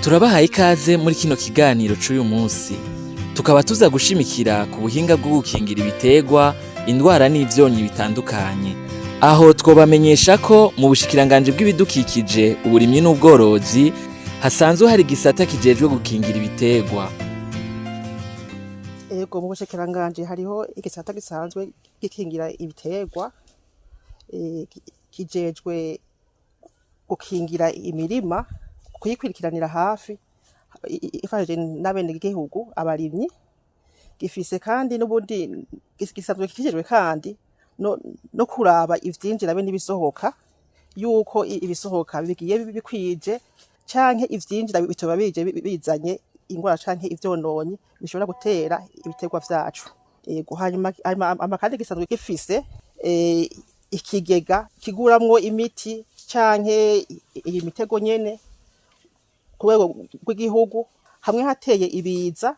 Turabahaye ikaze muri kino kiganiro c'uyu munsi, tukaba tuza gushimikira ku buhinga bwo gukingira ibiterwa indwara n'ivyonyi bitandukanye. Aho twobamenyesha ko mu bushikiranganji bw'ibidukikije, uburimyi n'ubworozi hasanzwe hari igisata kijejwe gukingira ibiterwa. Ego, mu bushikiranganji hariho igisata gisanzwe gikingira ibiterwa, kijejwe gukingira imirima, kuyikwirikiranira hafi ifashije n'abenegihugu abarimyi. Gifise kandi n'ubundi gisanzwe kijejwe kandi no kuraba ivyinjira be n'ibisohoka, yuko ibisohoka bigiye bikwije canke ivyinjira bitoba bije bizanye ingwara canke ivyononyi bishobora gutera ibiterwa vyacu. Yego, hanyuma kandi gisanzwe gifise ikigega kiguramwo imiti canke iyi mitego nyene ku rwego rw'igihugu, hamwe hateye ibiza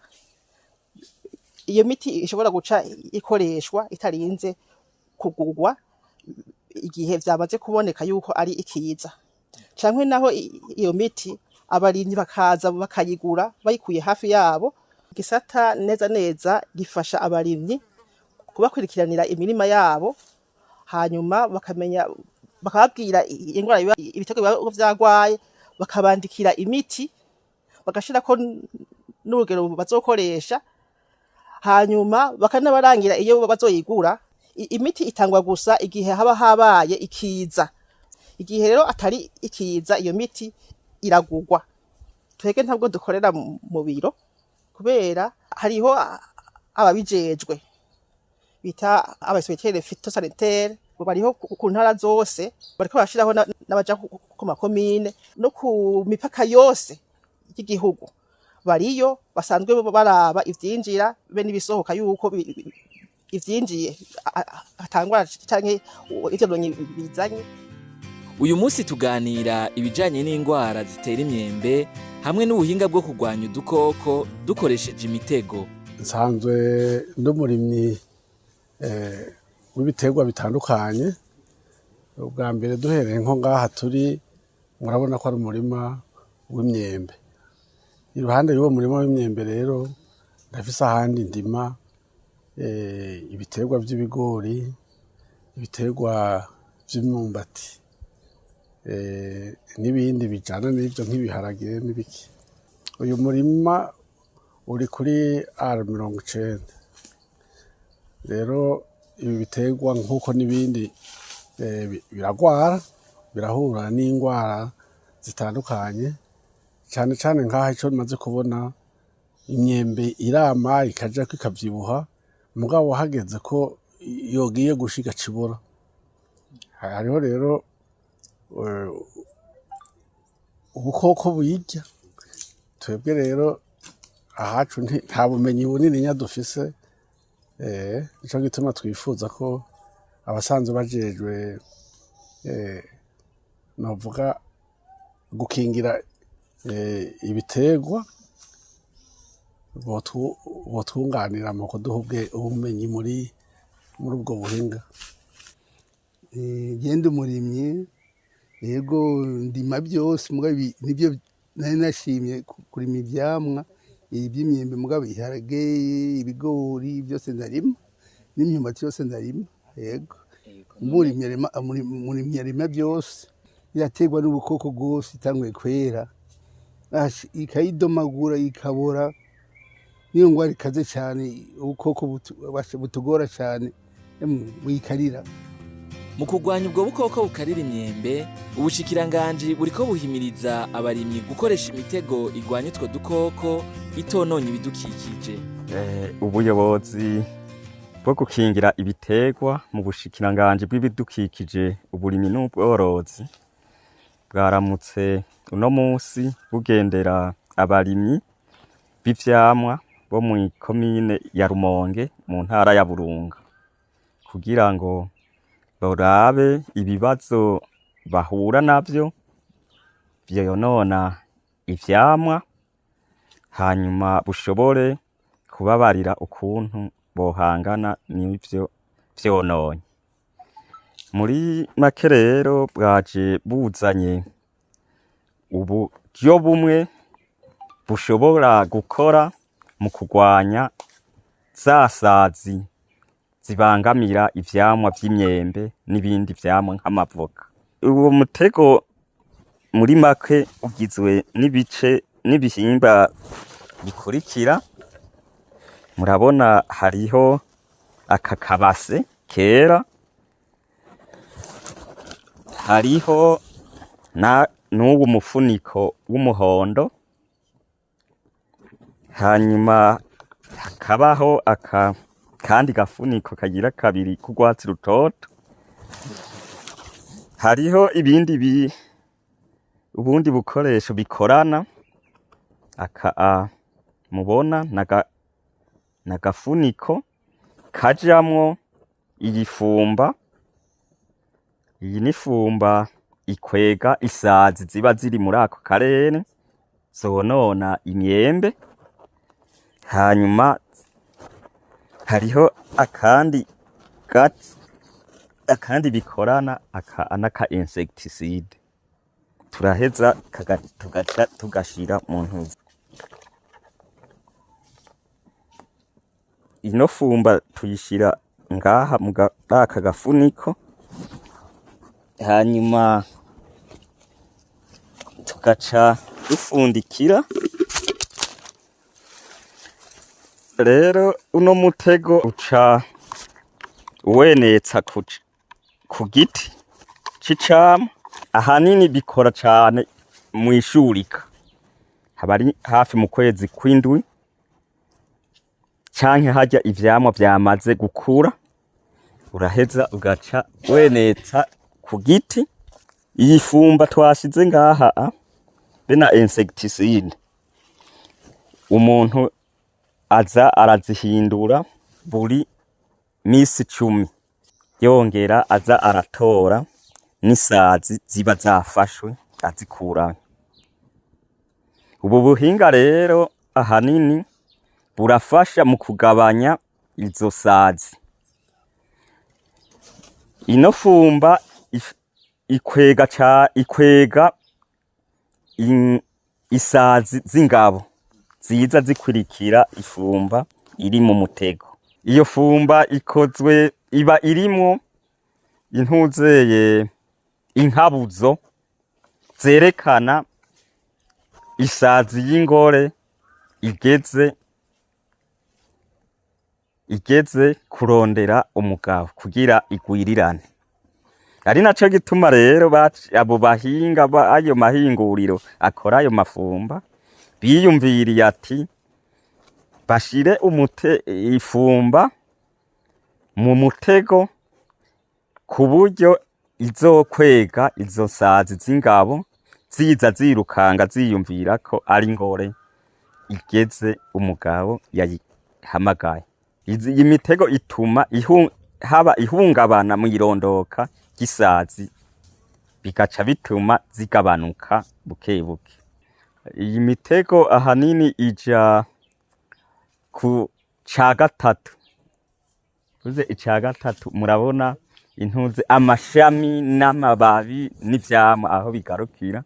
iyo miti ishobora guca ikoreshwa itarinze kugurwa igihe vyamaze kuboneka yuko ari ikiza, canke naho iyo miti abarimyi bakaza bakayigura bayikuye hafi yabo. Igisata neza neza gifasha abarimyi kubakurikiranira imirima yabo, hanyuma bakamenya, bakababwira ingwara ibiterwa biba vyagwaye, bakabandikira imiti, bagashirako n'urugero bazokoresha, hanyuma bakanabarangira iyo bazoyigura. Imiti itangwa gusa igihe haba habaye ikiza. Igihe rero atari ikiza, iyo miti iragurwa. Twebwe ntabwo dukorera mu biro, kubera hariho ababijejwe bita aba inspecteurs phytosanitaires, bariho ku ntara zose, bariko barashiraho n'abaja ku makomine no ku mipaka yose y'igihugu. Bariyo basanzwe baraba ivyinjira be n'ibisohoka, yuko ivyinjiye hatangwa canke ivyononyi bizanye. Uyu munsi tuganira ibijanye n'indwara zitera imyembe hamwe n'ubuhinga bwo kurwanya udukoko dukoresheje imitego. Nsanzwe ndi umurimyi w'ibiterwa bitandukanye. Ubwa mbere, duhereye nko ngaha turi, murabona ko ari umurima w'imyembe. Iruhande y'uwo murima w'imyembe rero ndafise ahandi ndima ibiterwa vy'ibigori, ibiterwa vy'imyumbati, n'ibindi bijana n'ivyo nk'ibiharage n'ibiki. Uyu murima uri kuri R 90. Rero ibi biterwa, nk'uko n'ibindi, biragwara, birahura n'ingwara zitandukanye. Cane cane nkaha ico maze kubona, imyembe irama ikajako ikavyibuha, mugabo hageze ko yogiye gusha igaca ibora. Hariho rero ubukoko buyirya. Twebwe rero ahacu nta bumenyi bunininya dufise, nico gituma twifuza ko abasanzwe bajejwe, novuga gukingira ibiterwa, botwunganira mu kuduha ubumenyi muri ubwo buhinga. Genda umurimyi, yego, ndima byose, mugabo ibi nibyo nari nashimye kurima ivyamwa iby'imyembe, mugabo ibiharage, ibigori byose ndarima, n'imyumbati yose ndarima. Yego, umurimyi arima byose. Iraterwa n'ubukoko bwose. Itanguye kwera, Asha, ikayidomagura ikabora. Niyo ngwara ikaze cyane, ubukoko basha butugora cyane. Emwe, buyikarira. Mu kurwanya ubwo bukoko bukarira imyembe, ubushikiranganji buriko buhimiriza abarimyi gukoresha imitego igwanya utwo dukoko itononye ibidukikije. Ubuyobozi bwo gukingira ibiterwa mu bushikiranganji bw'ibidukikije, uburimyi n'ubworozi bwaramutse uno musi bugendera abarimyi b'ivyamwa bo mw'ikomine ya Rumonge mu ntara ya Burunga, kugira ngo barabe ibibazo bahura navyo vyonona ivyamwa, hanyuma bushobore kubabarira ukuntu bohangana n'ivyo vyononye. Muri make rero bwaje buzanye uburyo bumwe. bushobora gukora mu kurwanya za sazi zibangamira ivyamwa vy'imyembe n'ibindi vyamwa nk'amavoka. Uwo mutego muri make ugizwe n'ibice n'ibihimba bikurikira. Murabona hariho aka kabase kera, hariho na n'uwu mufuniko w'umuhondo, hanyuma hakabaho aka kandi gafuniko kagira kabiri k'urwatsi rutoto. Hariho ibindi ubundi bukoresho bikorana. Aka mubona nagafuniko kajamwo iyi fumba. Iyi ni fumba ikwega isazi ziba ziri muri ako karere zonona imyembe. Hanyuma hariho akandi bikorana, aka naka insecticide. Turaheza tugaca tugashira mu ntuzi. Ino fumba tuyishira ngaha mu aka gafuniko, hanyuma tugaca dufundikira. Rero uno mutego uca wenetsa ku giti c'icamwa. Ahanini bikora cane mw'ishurika, haba ari hafi mu kwezi kw'indwi canke harya ivyamwa vyamaze gukura. Uraheza ugaca wenetsa ku giti. Iyi fumba twashize ngaha be na insecticide, umuntu aza arazihindura buri misi 10, yongera aza aratora n'isazi ziba zafashwe azikurayo. Ubu buhinga rero ahanini burafasha mu kugabanya izo sazi. Ino fumba ikwega isazi z'ingabo ziza zikurikira ifumba iri mu mutego. Iyo fumba ikozwe iba irimwo intuzeye inkabuzo zerekana isazi y'ingore igeze kurondera umugabo kugira igwirirane. Ari naco gituma rero abo bahinga ayo mahinguriro akora ayo mafumba biyumviriye ati bashire ifumba mu mutego ku buryo izokwega izo sazi z'ingabo ziza zirukanga ziyumvira ko ari ingore igeze umugabo yayihamagaye. Iyi mitego ituma haba ihungabana mu irondoka ry'isazi, bigaca bituma zigabanuka buke buke. Iyi mitego ahanini ija ku ca gatatu. Uze ica gatatu, murabona intuze amashami n'amababi n'ivyamwa aho bigarukira.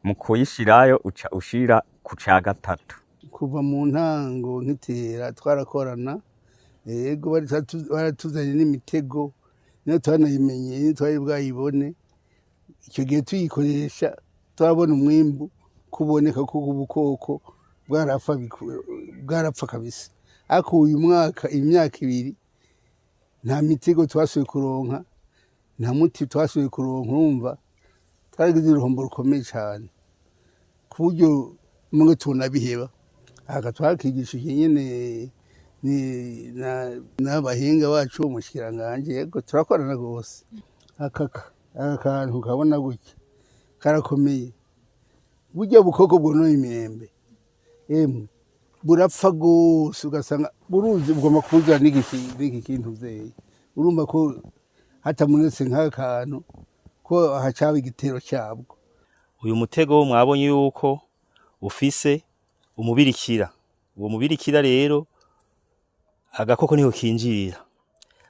Mu kuyishirayo uca ushira ku ca gatatu. Kuva mu ntango nkitera twarakorana, yego baratuzanye n'imitego, niyo twanayimenye, niyo twari bwayibone. Icyo gihe tuyikoresha turabona umwimbu kuboneka kuko ubukoko bwarapfa kabisa. Ariko uyu mwaka, imyaka ibiri, nta mitego twasubiye kuronka, nta muti twasubiye kuronka. Urumva twaragize uruhombo rukomeye cyane ku buryo mwe tunabiheba. Aha twakigishije nyine n'abahinga bacu umushikiranganji, yego turakorana rwose. Aka kantu kabona gutya karakomeye, burya bukoko bwonona imyembe emwe burapfa rwose, ugasanga buruzi bugomba kuzura n'iki kintu vyeye. Urumva ko hatamunetse nk'aka kantu ko hacaba igitero cyabwo. Uyu mutego mwabonye yuko ufise umubirikira. Uwo mubirikira rero agakoko niho kinjirira.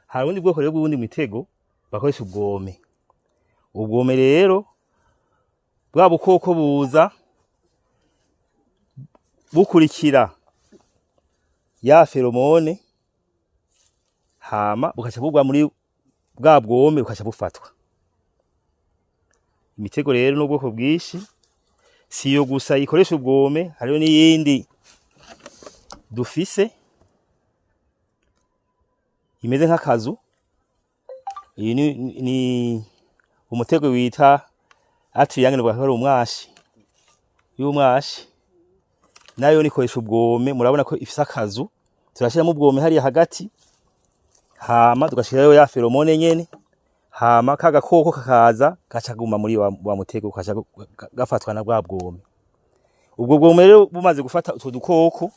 Hari ubundi bwoko rero bw'ubundi mitego bakoresha ubwome. Ubwome rero bwa bukoko buza bukurikira ya pheromone, hama bukaca bugwa muri bwa bwome, bukaca bufatwa. Imitego rero n'ubwoko bwinshi, si iyo gusa ikoresha ubwome, hariho n'iyindi dufise imeze nk'akazu. Iyi ni umutego wita atriangle, bwa ari umwashi y'umwashi, nayo nikoresha ubwome. Murabona ko ifise akazu, turashiramo ubwome hariya hagati, hama tugashirayo ya pheromone nyene, hama ka gakoko kakaza kacaguma muri wa mutego, kaca gafatwa na bwa bwome. Ubwo bwome rero bumaze gufata utwo dukoko,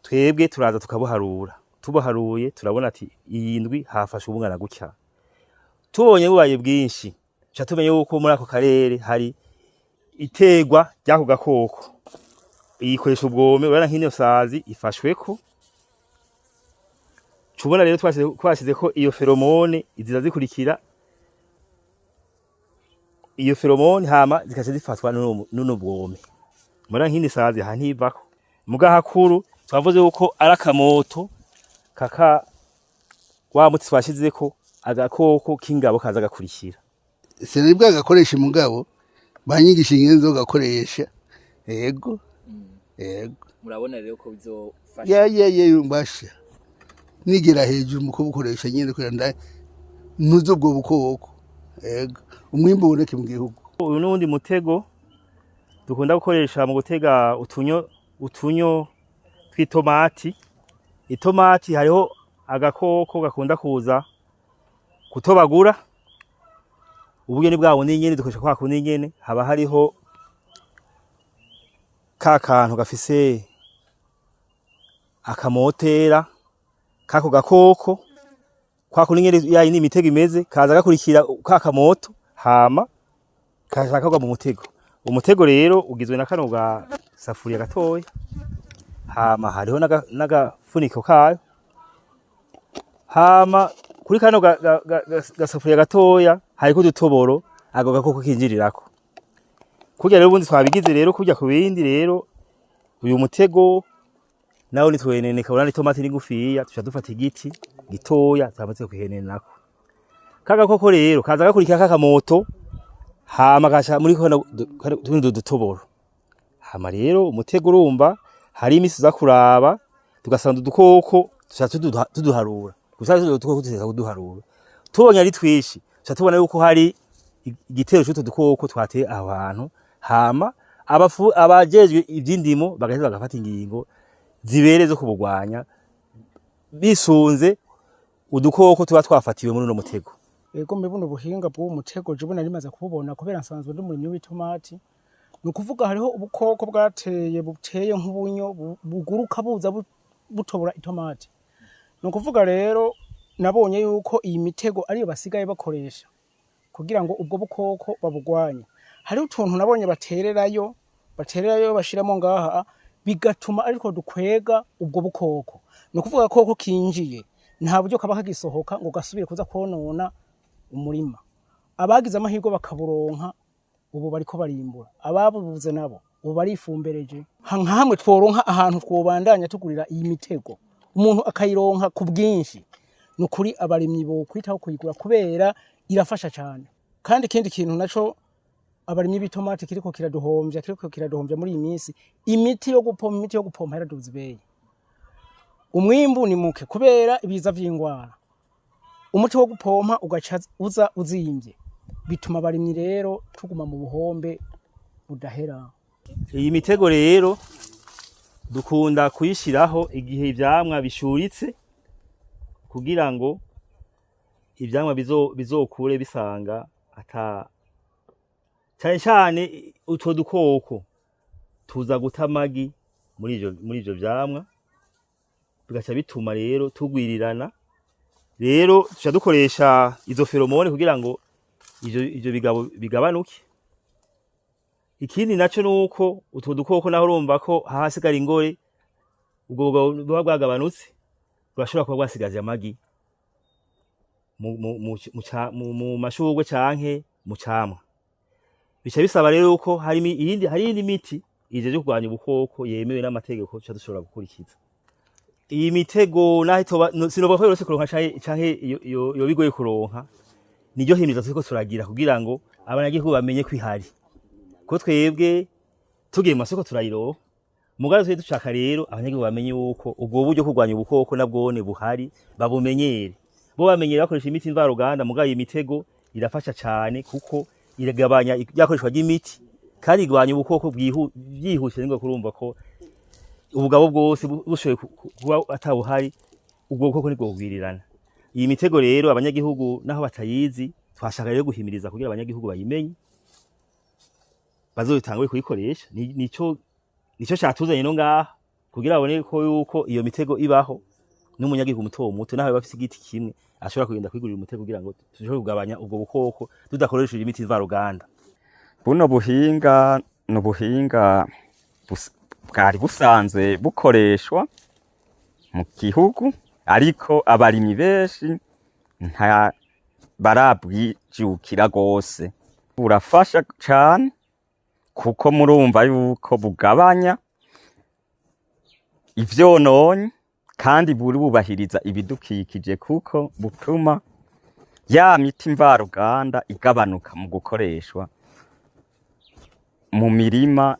twebwe turaza tukabuharura. Tubuharuye turabona ati iyi ndwi hafashe ubungana gutya. Tubonye bubaye bwinshi, tuca tumenya yuko muri ako karere hari iterwa ry'ako gakoko. Iyikoresha ubwome, urabona nk'ino sazi ifashweko. Cubona rero twashizeko iyo pheromone, iziza zikurikira iyo pheromone, hama zikaca zifatwa n'uno bwome. Murabona nk'ino sazi aha ntivako. Muga hakuru twavuze yuko ari akamoto kaka wa muti twashizeko, agakoko k'ingabo kaza gakurikira. Sinari bwagakoresha, mugabo banyigisha ingene nzogakoresha. Yego. Murabona rero ko bizofasha? Ya, mbasha nigera hejuru mu kubukoresha nyene kugira nda ntuze ubwo bukoko. Yego, umwimbu uboneke mu gihugu. Uyu n'uwundi mutego dukunda gukoresha mu gutega utunyo tw'itomati. Itomati hariho agakoko gakunda kuza kutobagura. Uburyo ni bwa bundi nyene, dukoresha kwa kundi nyene, haba hariho ka kantu gafise akamotera kako gakoko, kwa kundi nyene ya yindi mitego imeze, kaza gakurikira ka kamoto, hama kaja kagwa mu mutego. Umutego rero ugizwe na kano ga safuriya gatoya, hama hariho n'agafuniko kayo. Hama kuri kano gasafuriya gatoya hariko udutoboro ako gakoko kinjirirako. Kurya rero ubundi twabigize rero kurya ku bindi. Rero uyu mutego nawo nitweneneka, urabona itomati ni ngufiya, tuca dufata igiti gitoya twamaze kuhenenako. Ka gakoko rero kaza gakurikira kakamoto, hama gaca muri kano tundi dutoboro. Hama rero umutego, urumva hari imisi uza kuraba tugasanga udukoko, tuca tuduharura gusa. Utwo dukoko tuza kuduharura, tubonye ari twinshi, tuca tubona yuko hari igitero c'utwo dukoko twateye aho hantu. Hama abajejwe ivy'indimo bagaheza bagafata ingingo zibereye zo kubugwanya bisunze udukoko tuba twafatiwe muri uno mutego. Ego, mbe buno buhinga bw'uwo mutego je ubona rimaze kububona, kubera nsanzwe ndi umurimyi w'itomati. Ni ukuvuga hariho ubukoko bwateye buteye nk'ubunyo buguruka buza butobora itomati. Ni ukuvuga rero nabonye yuko iyi mitego ariyo basigaye bakoresha kugira ngo ubwo bukoko babugwanye. Hariho utuntu nabonye batererayo bashiramo ngaha, bigatuma ariko dukwega ubwo bukoko. Ni ukuvuga ko kinjiye nta buryo kaba kagisohoka ngo gasubire kuza konona umurima. Abagize amahirwe bakaburonka ubu bariko barimbura, ababubuze nabo ubu barifumbereje. Nka hamwe tworonka ahantu twobandanya tugurira iyi mitego, umuntu akayironka ku bwinshi, ni ukuri abarimyi bokwitaho kuyigura kubera irafasha cyane. Kandi ikindi kintu naco abarimyi b'itomati kiriko kiraduhomvya muri iyi minsi, imiti yo gupompa yaraduze ibeyi. Umwimbu ni muke kubera ibiza vy'ingwara, umuti wo gupompa ugaca uza uzimvye, bituma abarimyi rero tuguma mu buhombe budahera. Iyi mitego rero dukunda kuyishiraho igihe ivyamwa bishuritse, kugira ngo ivyamwa bizokure bisanga ata cane cane utwo dukoko tuza guta amagi muri ivyo vyamwa, bigaca bituma rero tugwirirana. Rero tuca dukoresha izo pheromone kugira ngo ivyo bigabo bigabanuke. Ikindi naco nuko utwo dukoko naho urumva ko hasigara ingore, ubwo bugabo buba bwagabanutse burashobora kuba bwasigaje amagi mu mashurwe canke mu camwa. Bica bisaba rero yuko hari iyindi miti. ije ryo kurwanya ubukoko yemewe n'amategeko tuca dushobora gukurikiza. Iyi mitego naho itoba sinovuga ko yoroshe kuronka canke yoba igoye kuronka, niryo himiriza turiko turagira kugira ngo abanyagihugu bamenye ko ihari, ko twebwe tugiye mu masoko turayironka. Mugabo twe dushaka rero abanyagihugu bamenye yuko ubwo buryo kurwanya ubukoko nabwone buhari, babumenyere. Bo bamenyere bakoresha imiti mvaruganda, mugabo iyi mitego irafasha cane kuko iragabanya ryakoreshwa ry'imiti kandi igwanya ubukoko byihuse. Ningo kurumva ko ubugabo bwose bushoboye kuba atabuhari, ubwo bukoko nibwo bugwirirana. Iyi mitego rero abanyagihugu naho batayizi, twashaka rero guhimiriza kugira abanyagihugu bayimenye, bazobitangure kuyikoresha. Nico catuzanye no ngaha kugira babone ko yuko iyo mitego ibaho, n'umunyagihugu muto muto naho bafise igiti kimwe ashobora kugenda kwigurira umutego kugira ngo dushobore kugabanya ubwo bukoko tudakoresheje imiti mvaruganda. Buno buhinga ni ubuhinga bwari busanzwe bukoreshwa mu gihugu, ariko abarimyi benshi nta barabwijukira gose. Burafasha cane kuko murumva yuko bugabanya ivyononyi kandi burubahiriza ibidukikije, kuko butuma ya miti mvaruganda igabanuka mu gukoreshwa mu mirima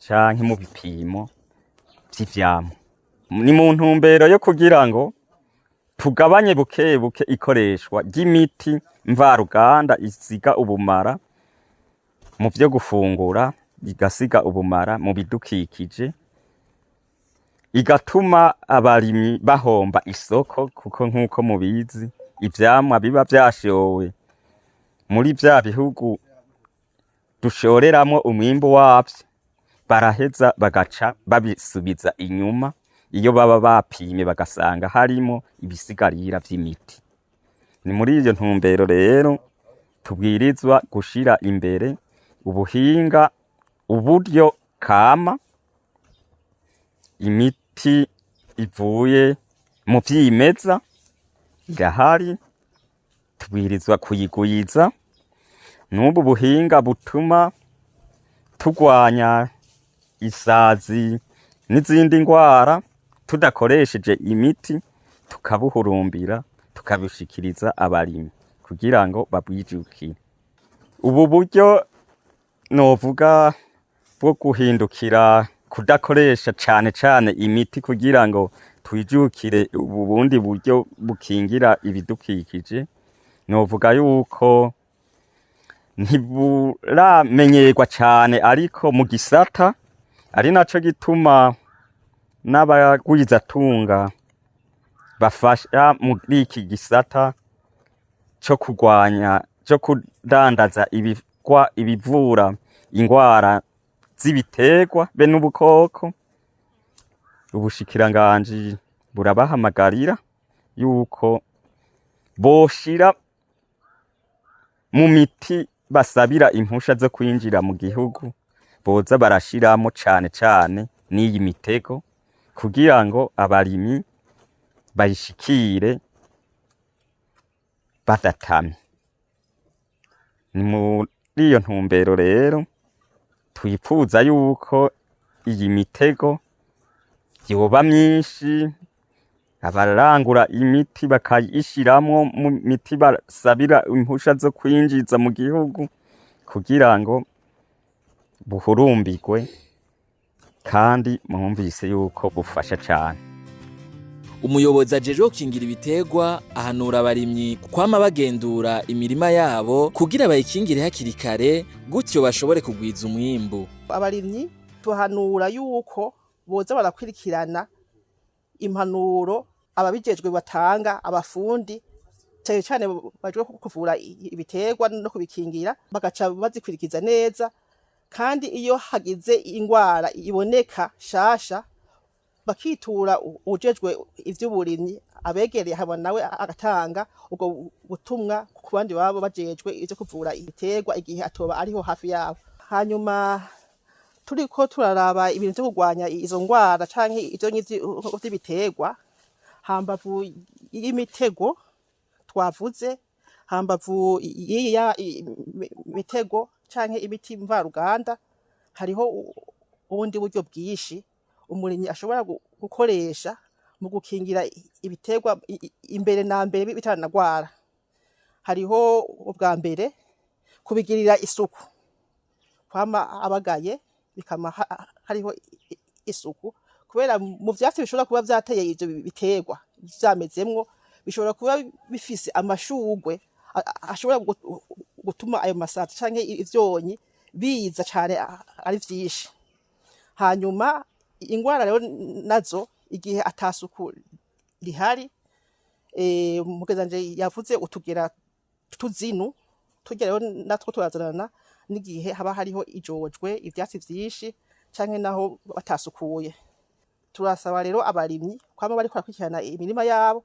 canke mu bipimo vy'ivyamwa. Ni mu ntumbero yo kugira ngo tugabanye buke buke ikoreshwa ry'imiti mvaruganda isiga ubumara mu vyo gufungura, igasiga ubumara mu bidukikije, igatuma abarimyi bahomba isoko, kuko nk'uko mubizi ivyamwa biba vyashowe muri vya bihugu dushoreramwo umwimbu wavyo, baraheza bagaca babisubiza inyuma iyo baba bapimye bagasanga harimo ibisigarira vy'imiti. Ni muri iyo ntumbero rero tubwirizwa gushira imbere ubuhinga, uburyo kama, imiti ivuye mu vyimeza irahari, tubwirizwa kuyigwiza. N'ubu buhinga butuma tugwanya isazi n'izindi ngwara tudakoresheje imiti, tukabuhurumbira, tukabishikiriza abarimyi kugira ngo babwijukire. Ubu buryo novuga bwo guhindukira kudakoresha cane cane imiti kugira ngo twijukire ubu bundi buryo bukingira ibidukikije, novuga yuko ntiburamenyerwa cane, ariko mu gisata ari naco gituma n'abagwizatunga bafasha muri iki gisata co kurwanya, co kudandaza ibivura ingwara z'ibiterwa be n'ubukoko, ubushikiranganji burabahamagarira yuko boshira mu miti basabira impusha zo kwinjira mu gihugu, boza barashiramo cane cane n'iyi mitego kugira ngo abarimyi bayishikire badatamye. Ni muri iyo ntumbero rero twipfuza yuko iyi mitego yoba myinshi, abarangura imiti bakayishiramwo mu miti basabira impusha zo kwinjiza mu gihugu kugira ngo buhurumbirwe, kandi mwumvise yuko bufasha cane. Umuyobozi ajejwe gukingira ibiterwa ahanura abarimyi kwama bagendura imirima yabo kugira bayikingire hakiri kare, gutyo bashobore kugwiza umwimbu. Abarimyi tuhanura yuko boza barakwirikirana impanuro ababijejwe batanga, abafundi cane cane bajejwe kuvura ibiterwa no kubikingira, bagaca bazikwirikiza neza. Kandi iyo hagize ingwara iboneka shasha, bakitura uwujejwe ivy'uburimyi abegereye, hama nawe agatanga ubwo butumwa ku bandi baba bajejwe ivyo kuvura ibiterwa igihe atoba ariho hafi yabo. Hanyuma turiko turaraba ibintu vyo kurwanya izo ngwara canke ivyonyi vy'ibiterwa, hambavu y'imitego twavuze, hambavu y'iyi mitego canke imiti mvaruganda, hariho ubundi buryo bwinshi umurimyi ashobora gukoresha mu gukingira ibiterwa imbere na mbere bitaranagwara. Hariho ubwa mbere kubigirira isuku, kwama abagaye bikama hariho isuku, kubera mu vyatsi bishobora kuba vyateye ivyo biterwa vyamezemwo bishobora kuba bifise amashurwe ashobora gutuma ayo masazi canke ivyonyi biza cane ari vyinshi. Hanyuma ingwara rero nazo igihe atasuku rihari, mugezanje yavuze utugera tuzinu turya rero natwo turazanana n'igihe haba hariho ijojwe, ivyatsi vyinshi canke naho batasukuye. Turasaba rero abarimyi kwama bariko barakurikirana imirima yabo,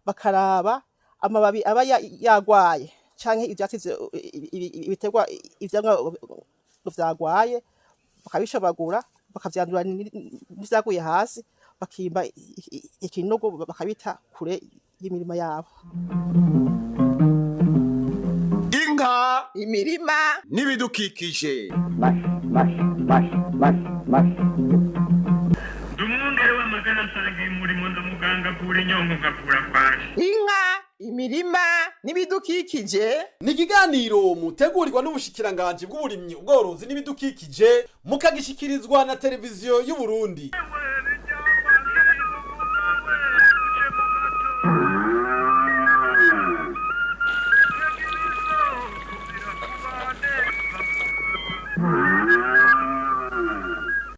bakaraba amababi aba yagwaye canke ivyatsi ibiterwa ivyamwa vyagwaye, bakabishabagura, bakavyandura n'ivyaguye hasi, bakimba ikinogo bakabita kure y'imirima yabo. Inka, imirima n'ibidukikije. Ndi umwungere w'amagana, nsangiye umurimo, ndamuganga avura inyongo nkavura kwaje. Inka, imirima n'ibidukikije. Ni ikiganiro mutegurirwa n'Ubushikiranganji bw'Uburimyi, Ubworozi n'Ibidukikije, mukagishikirizwa na Televiziyo y'u Burundi.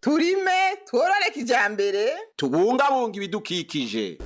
Turime tworore kijambere. Tubungabunga ibidukikije.